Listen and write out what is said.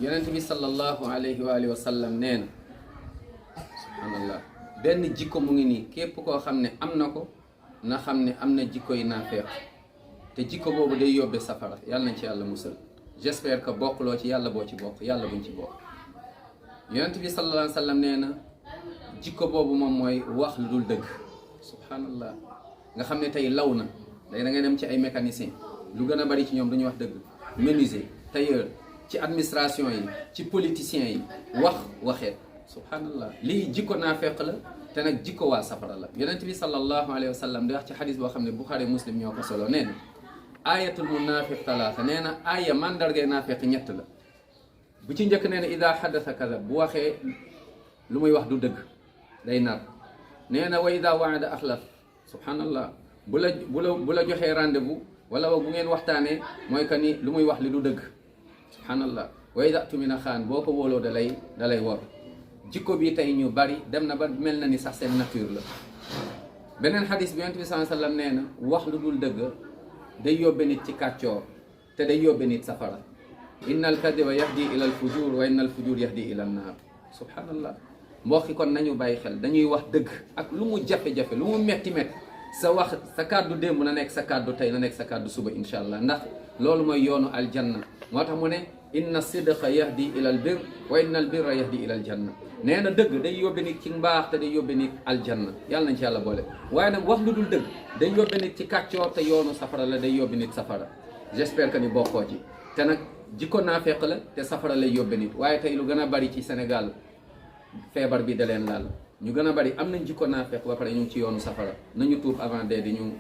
yonent bi sallallahu alayhi wa alihi wa sallam nee na subhanallah benn jikko mu ngi nii képp koo xam ne am na ko na xam ne am na jikko yi naafeeq te jikko boobu day yóbbe safara yàlla nañ ci yàlla musal. j'espère que bokkuloo ci yàlla boo ci bokk yàlla buñ ci bokk. yonent bi sallallahu alayhi wa sallam nee na jikko boobu moom mooy wax lu dul dëgg subhanallah nga xam ne tey law na day da ngay dem ci ay mécanicien lu gën a bari ci ñoom duñu wax dëgg menuisier tailleur ci administration yi ci politiciens yi waxeet subhanallah lii jikko naafeq la te nag jikko waa safara la. yonent bi sallallahu alayhi wa sallam di wax ci xadis boo xam ne Buxaari Muslim ñoo ko solo nee na ayatul munafiq talaata nee na aaya mandargay naafeq ñett la. bu ci njëkk nee na ida xaddasa kadab bu waxee lu muy wax du dëgg day nar. nee na wa ida waada axlaf subhanallah bu la joxee rendez-vous wala bu ngeen waxtaanee mooy que ni lu muy wax li du dëgg subhanallah. wa ida tumina xaan boo ko wóoloo da lay wor. jikko bi tey ñu bari dem na ba mel na ni sax seen nature la. beneen xadis bi yonent bi sallallahu alayhi wasallam nee na wax lu dul dëgg day yóbbe nit ci kàccoor te day yóbbe nit safara. inna al kadiba yahdi ila al fujur wa inna al fujur yahdi ila an naar subhanallah. mbokki kon nañu bàyyi xel dañuy wax dëgg ak lu mu jafe-jafe lu mu metti sa wax sa kàddu démb na nekk sa kàddu tey na nekk sa kàddu suba insha allah ndax loolu mooy yoonu aljanna. moo tax mu ne inna sidqa yahdi ila al bir wa inna al birra yahdi ila al janna. nee na dëgg day yóbbe nit ci mbaax te day yóbbe nit aljanna yàlla nañ ci yàlla boole. waaye nag wax lu dul dëgg day yóbbe nit ci kàccoor te yoonu safara la day yóbbe nit safara. j'espère que ni bokkoo ci te nag jikko naafeq la te safara lay yóbbe nit. waaye tey lu gën a bari ci Sénégal feebar bi da leen laal ñu gën a bari am nañ jikko naafeq ba pare ñu ngi ci yoonu safara nañu tuub avant de di ñu